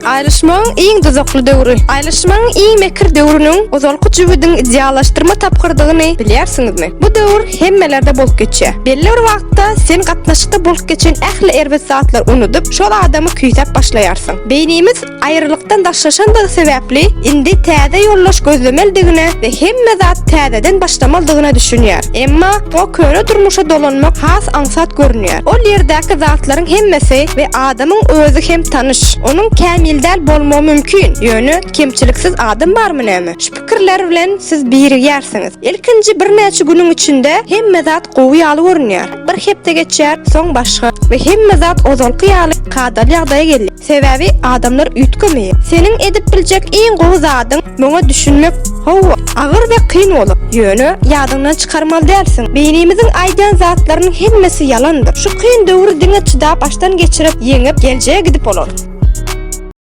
Aýrylyşmagyň iň duzakly döwri. Aýrylyşmagyň iň mekir döwrüniň ozalky jübüdiň ideallaşdyrma tapgyrdygyny bilýärsiňizmi? Bu döwür hemmelerde bolup geçýär. Belli bir wagtda sen gatnaşykda bolup geçen ähli erbet zatlary unudyp, şol adamy küýsäp başlaýarsyň. Beýnimiz aýralykdan daşlaşandygy sebäpli, indi täze ýoldaş gözlemelidigine we hemme zat täzeden başlamalydygyna düşünýär. Emma o köne durmuşa dolanmak has aňsat görünýär. Ol ýerdäki zatlaryň hemmesi we adamyň özi hem tanyş. Onuň kämil däl bolmagy mümkin, ýöne kemçiliksiz adam barmy näme? Şu pikirler bilen siz birigýärsiňiz. Ilkinji birnäçe günüň içinde hemme zat gowy ýaly görünýär. Bir hepde geçýär, soň başga we hemme zat ozalky ýaly kadaly ýagdaýa gelýär. Sebäbi adamlar üýtgemeýär. Seniň edip biljek iň gowy zadyň muňa düşünmek. Hawa, agyr we kyn bolar. Ýöne ýadyňdan çykarmaly dälsiň. Beýnimiziň aýdýan zatlarynyň hemmesi ýalandyr. Şu kyn döwri diňe çydap başdan geçirip, ýeňip, geljege gidip bolar.